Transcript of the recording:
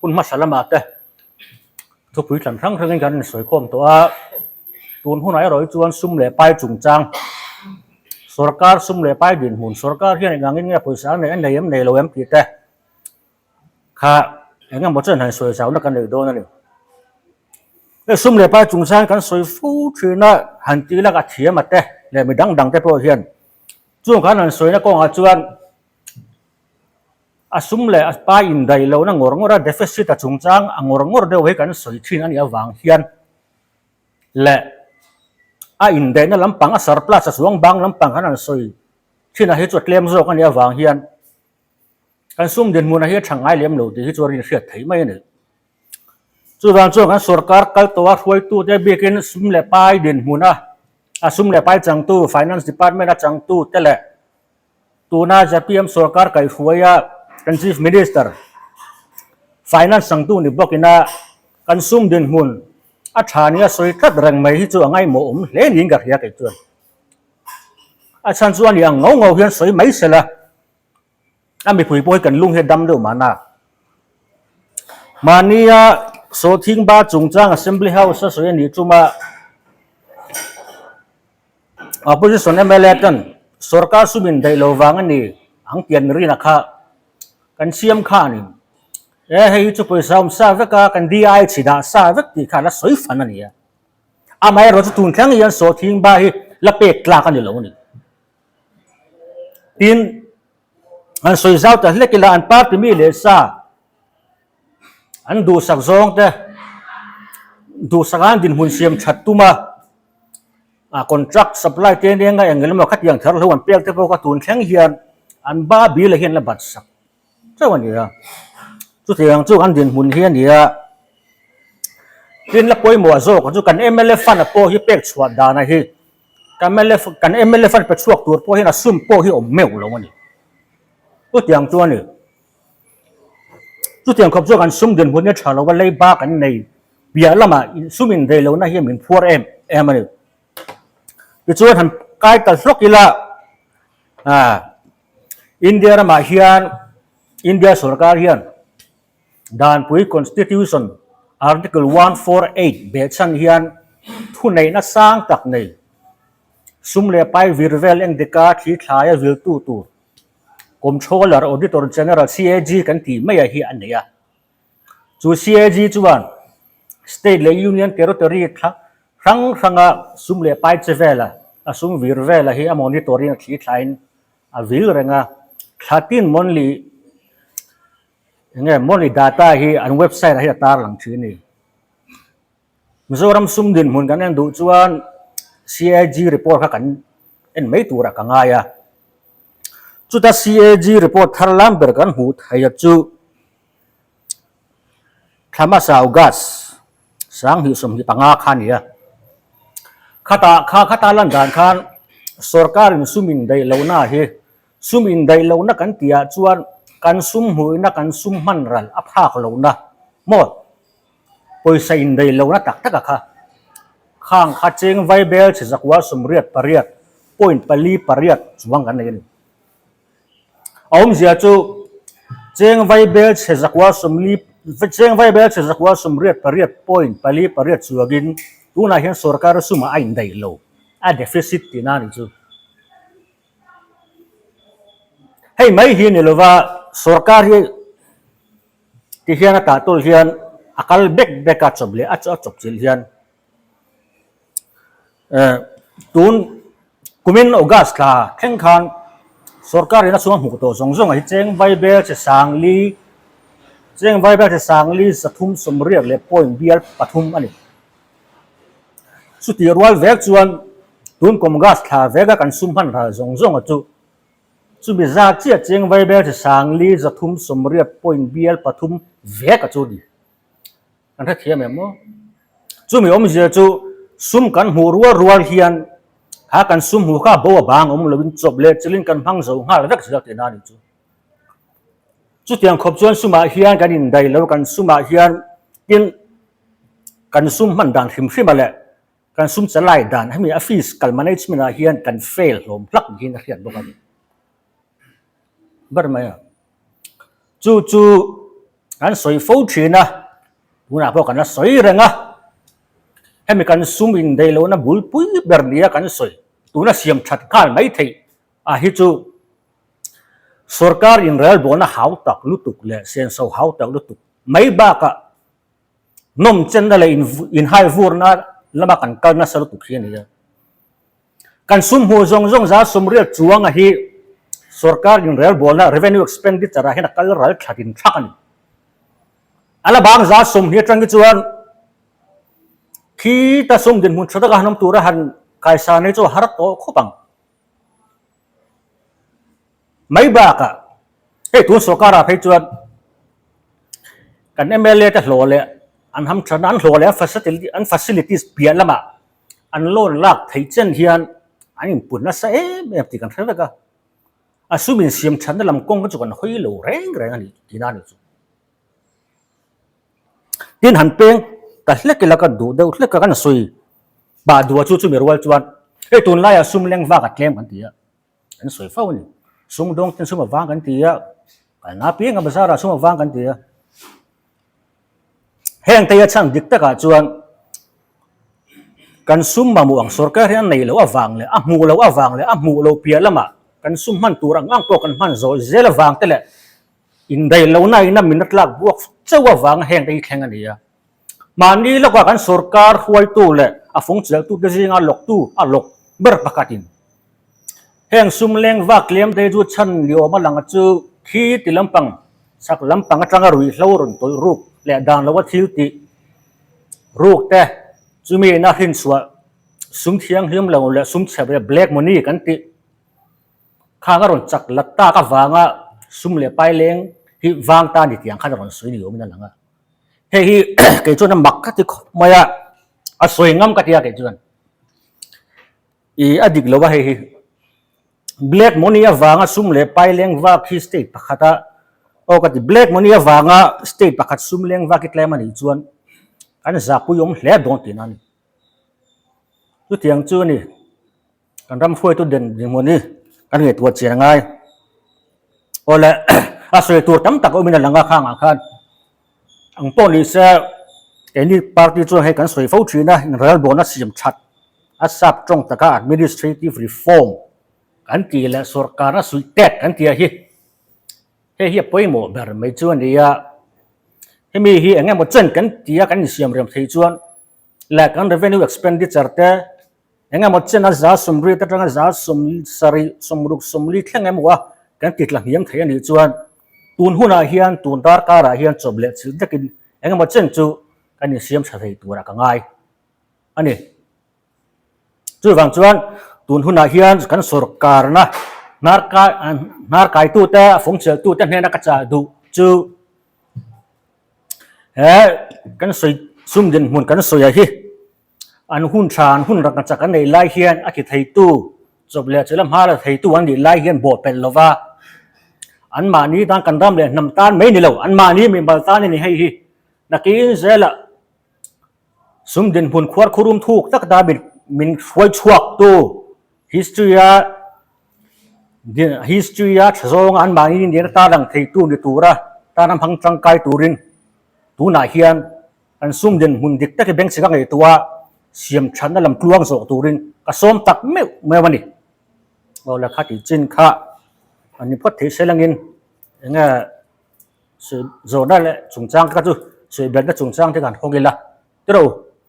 Hun hmasa lamah te thupui thlan hrang hrangin kan insawi khawm tawh a, tun hunah erawh hi chuan sum leh pai chungchang, sorkar sum leh pai dinhmun, sorkar hian eng angin nge pawisa a neih a nei em nei lo em tih te kha eng emaw chuan han sawi zauhna kan neih dawn a ni. Hei sum leh pai chungchang kan sawi fo thin a, han tih lak a thiam a te leh mi dang dang te pawh hian chung khan han sawina kawngah chuan A sum leh a pai indaih lohna ngawr ngawr a deficit a chungchang a ngawr ngawr deuh hi kan sawi thin a nih avang hian leh a indaihna lampang a surplus a chuang bang lampang kan han sawi thin a hi chu a tlem zawk a nih avang hian kan sum dinhmun a hi a tha ngai lem lo tih hi chu a rinhriat theih mai a ni. Chuvang chuan kan sorkar kal tawh a hruaitute biakin sum leh pai dinhmun a a sum leh pai changtu finance department a changtu te leh Tuna zpm sorkar kaihhruaia kan Chief Minister, Finance sangtu ni bawkina kan sum dinhmun a tha nia sawi tlat reng mai hi chu a ngaihmawh awm hle niin ka hria kei chuan. A chhan chu a ni ang ngau ngau hian sawi mai sela a mipui pawh hi kan lung hi a dam deuh mahna. Mahnia Sawhthingba chungchang Assembly House a sawi a nih chuma Opposition mla ten sorkar sum in daih lo vang a ni ang pian rina kha kan siam khanin e hei hi chu pawisa awm sa vek a kan DI chhi dah sa vek tih kha la sawi fan a ni a. Amaherawh chu tun thleng hian sawhthing ba hi la pek tlak a ni lo a ni. Tin, an sawi zau ta hlek ila an party mi leh sa An duhsak zawng te duhsak an dinhmun siam that tum a, a contract supply te nia eng emaw khatiang thar hlo an pek te pawh kha tun thleng hian an ba bil ah hian la bat sak chauh a ni a. Chutiang chu an dinhmun hi a ni a, tin la pawimawh zawk chu kan mla fund a pawh hi pek chhuah dan a hi kan mla kan mla fund pe chhuak tur pawh hian a sum pawh hi awm meuh lo a ni. Chutiang chu a ni. Chutiang khawp chu kan sum dinhmun hi a tha lo a, leiba kan nei piah lamah sum indaih lohna hi min phuar em em a ni. Tichuan han kai ta hlawk ila, India ramah hian India sorkar hian Danpui Constitution Article 148 behchhan hian thuneihna sang tak nei sum leh pai vir vel engdika thli thlaia viltu tur Comptroller, Auditor General, CAG, kan tih mai ah hi a nei a. Chu CAG chuan State leh Union Territory hrang hranga sum leh pai che vela, a sum vir vela hi a monitor-in a thli thlain a vil reng a. Thla tin monthly eng nge monthly data hi an website ah hian a tarlang thin a ni. Mizoram sum dinhmun kan en duh chuan CAG report kha kan en mai turah ka ngai a. Chuta CAG report thar lam ber kan hmuh theih chu thla hmasa August 2025 kha a ni a. Khatah kha khata lan dan khan sorkarin sum indaih lohna hi sum indaih lohna kan tihah chuan kan sum hmuhna kan sum hman ral a phak lohna maw? Pawisa indaih lohna tak tak a kha. Khang kha cheng vai bel chhe zakua 88 point 4 8 chuang kan nei a ni. A awmzia chu cheng vai bel chhe zakua sawmli cheng vai bel chhe zakua 88 point 4 8 chuangin tunah hian sorkar sumah a indaih lo, a deficit tihna a ni chu. Hei mai hi ni lova sorkar hi Ti hian a tah tul hian a kal bek bek a chawp leh a chawp chilh hian eh tun kumin August thla thleng khan sorkar in a chhung a hmuh tawh zawng zawng ah hi cheng vai bel che sangli cheng vai bel che sangli 380 leh point bial pathum a ni. Chutih rual vek chuan tun kum August thla veka kan sum hman ral zawng zawng ah chu Chumi zat chiah cheng vai ber chi 4 380 point bial pathum vek a chu ni. Kan hrethiam em maw? Chumi awmzia chu sum kan hmuh rual rual hian kha kan sum hmuh kha bo a bang awm loin chawp leh chilhin kan hmang zo nghal vek zel tihna a ni chu. Chutiang khawp chuan sumah hian kan indaih lo, kan sumah hian tin kan sum hman dan hrim hrim a leh Kan sum chalai dan hemi a fiscal management ah hian kan fail hlawm hlak niin a hriat bawk a ni. Ber mai a. Chu chu Kan sawi fo thin a, tunah pawh kan la sawi reng a. Hemi kan sum indaih lohna bulpui ber nia kan sawi tuna siam that nghal mai theih a hi chu sorkar inrelbawlna hau tak lutuk leh senso hau tak lutuk mai bakah nawmchenna leh inhai vurna lama kan kal nasa lutuk hi a ni a. Kan sum hmuh zawng zawng za sawmriat chuanga hi sorkar inrelbawlna revenue expenditure ah hian a kal ral thla din thlak a ni. A la bang za 20 atang hi chuan khita sum dinhmun tha taka han awm tura han kaisan hi chu a har tawh khawp ang. Mai bakah hei tun sorkar ah phei chuan kan mla te hlawh leh an hamthatna an hlawh leh an facilities piah lamah an loan lak theih chen hian an input nasa em em tih kan hre vek a, a sum insiam thatna lam kawng kha chu kan hawi lo reng reng a ni tihna a ni chu. Tin han peng ta hlek ila ka duh deuh hlek a kan sawi pah duh a chu chumi rual chuan hei tunlaiah sum leng vak a tlem kan ti a, kan sawi fo a ni. Sum dawng ten sum avang kan ti a, kalna apianga bazar ah sum avang kan ti a. Heng te hi a chhan dik takah chuan kan sum mamawh ang sorkar hian a neih loh avang leh a hmuh loh avang leh a hmuh loh piah lamah kan sum hman tur ang ang pawh kan hman zawh zel avang te leh indaih lohna ina min a tlak buak chauh avanga heng te hi thleng a ni a. Mahni lawkah kan sorkar hruaitu leh a fung chelhtute zinga lawktu a lawk ber pakhatin Heng sum leng vak tlem te chu chhan ni awm a lang a chu khi ti lampang chak lampang atanga ruihhlo rawn tawlh ruk leh dan lo a thil tih ruk te chumi ina hrinchhuah sum thianghlim lo leh sum chhe leh black money kan tih khang a rawn chak la tak avanga sum leh pai leng hi vang ta ni tiang khan a rawn sawi ni awmin a lang a. Hei hi kei chuan a mak ka ti khawp mai a, a sawi ngam ka ti a kei chuan. I a dik lo a hei hi. Black money avanga sum leh pai leng vak hi state pakhat a aw ka ti black money avanga state pakhat sum leng vak hi tlem a nih chuan kan zahpui awm hle dawn tihna a ni. Chutiang chu a ni kan ram hruaitu den dinhmun hi kan ngaihtuah chian a ngai. Aw le a sawi tur tam tak awmin a lang a khangah khan ang pawh ni se keini party chuan hei kan sawi fo thin a inrelbawlna siam that a sap tawng taka administrative reform kan tih leh sorkarna suih tek kan tih a hi hei hi a pawimawh ber mai chu a ni a hemi hi eng emaw chen kan tih a kan insiam rem theih chuan leh kan revenue expenditure te Eng emaw chen a 80% atanga 70, 60, 40 thleng emaw a kan ti tla hniam thei a nih chuan tun hunah hian tun darkarah hian chawp leh chilh dekin eng emaw chen chu kan insiam tha thei turah ka ngai a ni. Chuvang chuan tun hunah hian kan sorkarna hnarkaitute, a fawngcheltute hnena ka chah duh chu he kan sawi sum dinhmun kan sawi a hi. An hun tha, an hun rangka chak an neih lai hian a ti theitu, chawp leh chawlh a hma la theitu an nih lai hian bawh pelh lova, anmahni tan kan ram leh hnam tan mai ni lo, anmahni mimal tan a ni hei hi. Nakin zelah sum dinhmun khuar khurum thuk tak ta min hruai chhuaktu history-a history-a tha zawnga anmahni nena tarlang theitu ni tura tan a hmang tangkai turin tunah hian Kan sum dinhmun dik tak hi bank chika ngaihtuah a, siam thatna lam tluang zawh turin ka sawm tak meuh meuh a ni. Aw le kha tih chin kha an ni phawt thei se langin eng nge sawi zawhna leh chungchang te kha chu sawi belhna chungchang te kha han hawng ila tiraw.